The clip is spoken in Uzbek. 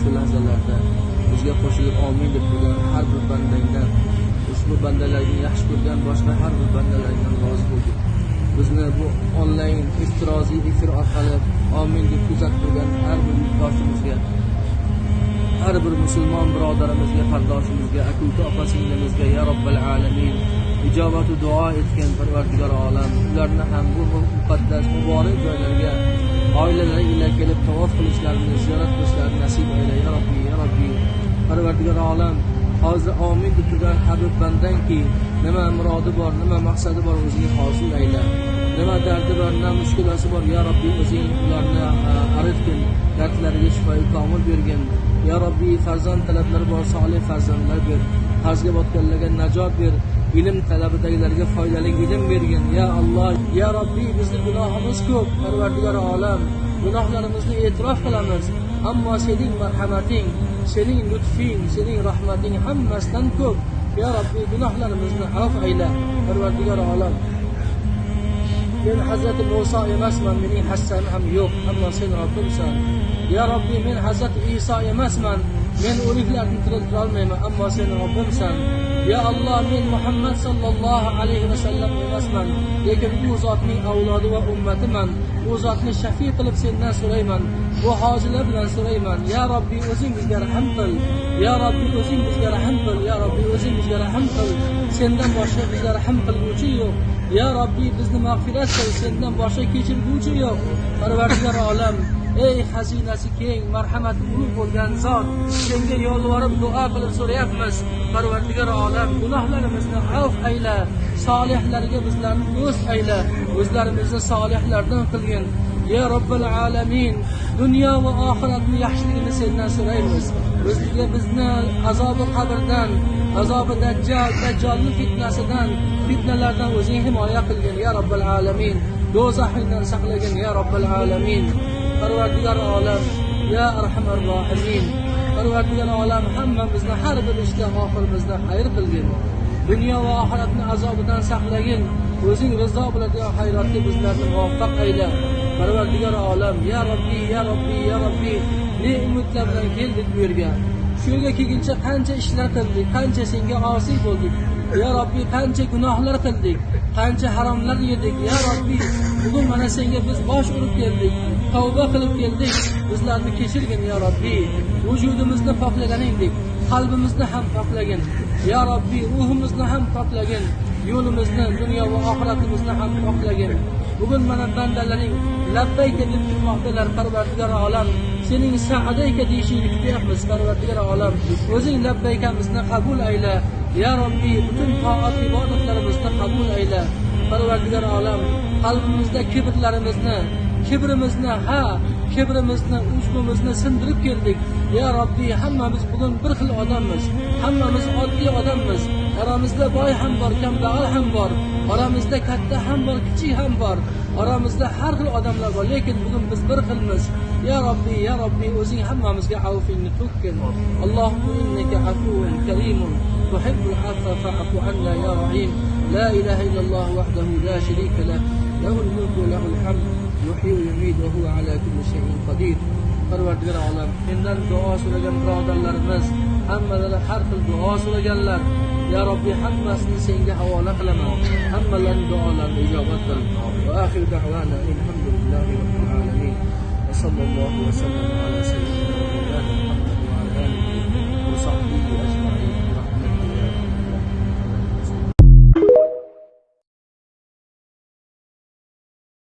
shu lahzalarda bizga qo'shilib amin deb turgan har bir bandangdan, ushbu bandalarni yaxshi ko'rgan boshqa har bir bandalardan rozi bo'lgin. Bizni bu onlayn iftiroziy efir orqali amin deb kuzatib turgan har bir yurtdoshimizga, har bir musulmon birodarimizga, qardoshimizga, aka-uka opa-singlimizga ya Robbil alamin ijobatu duo etgan Parvardigor olam ularni ham bu muqaddas muborak joylarga oilalari ila kelib tavof qilishlarini, ziyorat qilishlarini nasib ayla ya Robbi, ya Robbi. Parvardigor olam hozir amin deb turgan har bir bandangki nima murodi bor, nima maqsadi bor o'zing hosil ayla. Nima dardi bor, nima mushkulasi bor ya Robbi o'zing ularni aritgin, dardlariga shifoi komil bergin. Ya Robbi farzand talablari bor, solih farzandlar ber. Qarzga botganlarga najot ber. Ilm talabidagilarga foydali ilm bergin. Ya Alloh, ya Robbi bizni gunohimiz ko'p, Parvardigor olam, gunohlarimizni e'tirof qilamiz, ammo sening marhamating, sening lutfing, sening rahmating hammasidan ko'p. Ya Robbi gunohlarimizni afv ayla, Parvardigor olam. Men Hazrati Musa emasman, mening hassam ham yo'q, ammo sen Robbimsan. Ya Robbi men Hazrati Iso emasman, men o'liklarni tiriltira olmayman, ammo sen Robbimsan. Ya Alloh men Muhammad sallallohu alayhi vasallam emasman, lekin u zotning avlodi va ummatiman. U zotni shafiy qilib sendan so'rayman, bu hojilar bilan so'rayman. Ya Robbi o'zing bizga rahm qil. Ya Robbi o'zing bizga rahm qil. Ya Robbi o'zing bizga rahm qil. Sendan boshqa bizga rahm qilguvchi yo'q. Ya Robbi bizni mag'firat qil, sendan boshqa kechirguvchi yo'q. Parvardigor olam, ey xazinasi keng, marhamati ulug' bo'lgan zot, senga yolvorib duo qilib so'rayapmiz. Parvardigor olam, gunohlarimizni afv ayla, solihlarga bizlarni do'st ayla, o'zlarimizni solihlardan qilgin. Ya Robbil alamin, dunyo va oxiratning yaxshiligini sendan so'raymiz. Bizga bizni azobi qabrdan, azobi dajjal, dajjolning fitnasidan, fitnalardan o'zing himoya qilgin ya Robbil alamin. Do'zaxdan saqlagin ya Robbil alamin. Parvardigor olam, ya arhamar rohimin. Parvardigor olam hammamizni har bir ishda oxirimizni xayr qilgin. Dunyo va oxiratning azobidan saqlagin. O'zing rizo bo'ladigan hayotga bizlarni muvaffaq ayla. Parvardigor olam, ya Robbi, ya Robbi, ya Robbi, ne umidlar bilan keldik bu yerga. Shu yerga kelguncha qancha ishlar qildik, qancha senga osiy bo'ldik. Ya Robbi, qancha gunohlar qildik, qancha haromlar yedik. Ya Robbi, bugun mana senga biz bosh urib keldik, tavba qilib keldik. Bizlarni kechirgin ya Robbi. Vujudimizni poklaganingdek, qalbimizni ham poklagin. Ya Robbi, ruhimizni ham poklagin. Yo'limizni, dunyo va oxiratimizni ham poklagin. Bugun mana bandalaring labbayka deb turmoqdalar, Parvardigor olam. Sening sa'dayka deyishingni kutyapmiz, Parvardigor olam. O'zing labbaykamizni qabul ayla. Ya Robbi, butun toat ibodatlarimizni qabul ayla. Parvardigor olam, qalbimizda kibrlarimizni, kibrimizni, ha, kibrimizni, ujbimizni sindirib keldik. Ya Robbi, hammamiz bugun bir xil odammiz. Hammamiz oddiy odammiz. Aramizda boy ham bor, kambag'al ham bor. Aramizda katta ham bor, kichik ham bor. Aramizda har xil odamlar bor, lekin bugun biz bir xilmiz. Ya Robbi, ya Robbi, o'zing hammamizga afvingni to'kkin. Allohumma innaka afuvun karimun tuhibbul afva fa'fu anna ya Rahim. La ilaha illalloh wahdahu la sharika lah. Lahul mulku wa lahul hamd. Yuhyi va yumiit va huwa ala kulli shay'in qadir. Parvardigor olam, mendan duo so'ragan birodarlarimiz, hammalari har xil duo so'raganlar. Ya Robbi, hammasini senga havola qilaman. Hammalarini duolarini ijobat qil. Va axiru da'wana alhamdulillahi robbil alamin. Va sallallohu va sallam